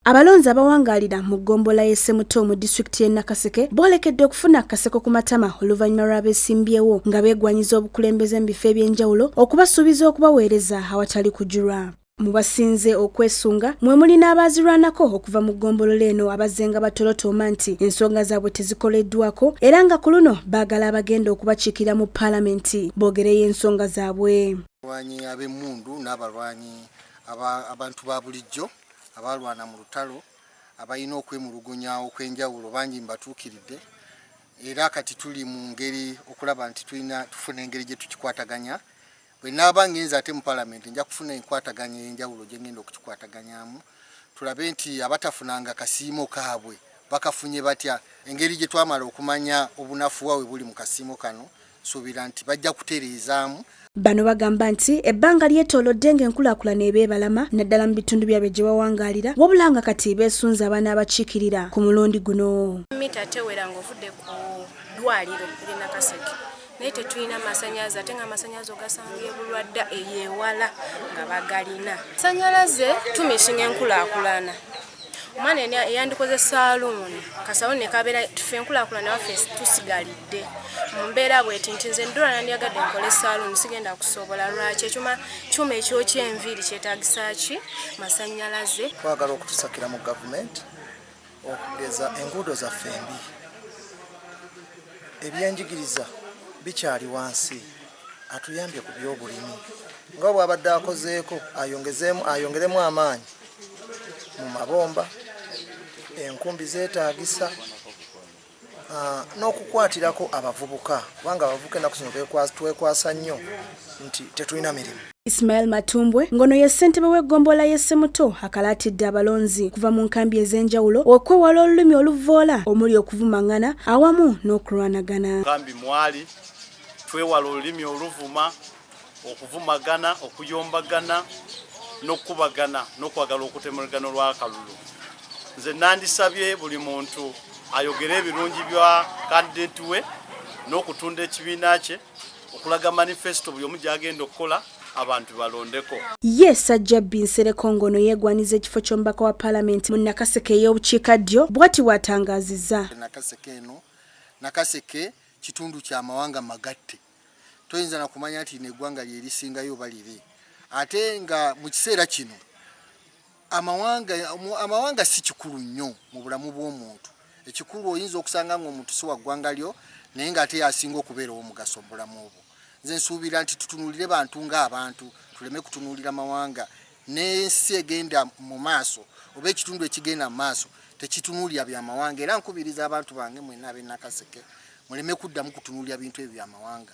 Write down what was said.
Abalonzi abawangaalira mu ggombolola y'e Ssemuto mu disitulikiti y'e Nakaseke boolekedde okufuna akaseko ku matama oluvannyuma lw'abeesimbyewo nga beegwanyiza obukulembeze mu bifo eby'enjawulo okubasuubiza okubaweereza awatali kujulwa. Mu basinze okwesunga mwe muli n'abaazirwanako okuva mu ggombolola eno abazzenga batolotooma nti ensonga zaabwe tezikoleddwako era nga ku luno baagala abagenda okubakiikirira mu paalamenti boogereyo ensonga zaabwe. Abalwanyi ab'emmundu n'abalwanyi abantu ba bulijjo abalwana mu lutalo abalina okwemulugunya okw'enjawulo bangi mbatuukiridde, era kati tuli mu ngeri okulaba nti tulina tufuna engeri gye tukikwataganya. Bwe naaba ngenze ate mu palamenti, nja kufuna enkwataganya ey'enjawulo gye ngenda okukikwataganyamu, tulabe nti abatafunanga kasiimo kaabwe bakafunye batya. Engeri gye twamala okumanya obunafu wawe buli mu kasiimo kano, nsuubira nti bajja kutereezaamu. Bano bagamba nti ebbanga lyetoolodde ng'enkulaakulana ebeebalama naddala mu bitundu byabwe gye bawangaalira, wabula nga kati beesunze abanaabakiikirira ku mulundi guno. Mita tewera ng'ovudde ku ddwaliro eri Nakaseke, naye tetulina masanyalaze, ate nga amasanyalaze ogasanga ebulwadda eyewala nga bagalina. Masanyalaze tumissinga enkulaakulana. Omwana eyandikoze saaluuni, kasaluuni nekabeera tufe enkulaakulana waffe tusigalidde mu mbeera bweti nti nze ndola nandyagadde nkole saaluuni, sigenda kusobola. Lwaki? Ekyuma kyuma ekyokya enviiri kyetagisa ki? Masanyalaze. Twagala okutusakira mu gavumenti, okugeza enguudo zaffe embi, ebyenjigiriza bikyali wansi, atuyambye ku byobulimi nga bw'abadde akozeeko, ayongezeemu, ayongeremu amaanyi mu mabomba, enkumbi zeetaagisa, n'okukwatirako abavubuka, kubanga abavubuka ennaku zino twekwasa nnyo nti tetulina mirimu. Ismail Matumbwe ng'ono ye ssentebe w'eggombolola y'e Ssemuto akalaatidde abalonzi kuva mu nkambi ez'enjawulo okwewala olulimi oluvvoola omuli okuvumaŋŋana awamu n'okulwanagana. Nkambi mwali twewala olulimi oluvuma, okuvumagana, okuyombagana n'okukubagana n'okwagala okutemulagana olw'akalulu. Nze nandisabye buli muntu ayogere ebirungi bya kandidate we n'okutunda ekibiina kye, okulaga manifesto buli omu gy'agenda okukola, abantu balondeko. Ye Sajjabbi Nsereko ng'ono yeegwaniza ekifo ky'omubaka wa paalamenti mu Nakaseke ey'obukiikaddyo bw'ati bw'atangaazizza. Nakaseke eno, Nakaseke kitundu kya mawanga magatte. Toyinza na kumanya nti neggwanga lyerisingayo oba liri, ate nga mu kiseera kino amawanga si kikulu nnyo mu bulamu bw'omuntu. Ekikulu, oyinza okusanga nga omuntu si wa ggwanga lyo, naye ng'ate yasinga okubeera ow'omugaso mu bulamu obwo. Nze nsuubira nti tutunuulire bantu ng'abantu, tuleme kutunuulira mawanga. N'ensi egenda mu maaso oba ekitundu ekigenda mu maaso tekitunuulira byamawanga, era nkubiriza abantu bange mwenna ab'e Nakaseke muleme kuddamu kutunuulira bintu ebyo byamawanga.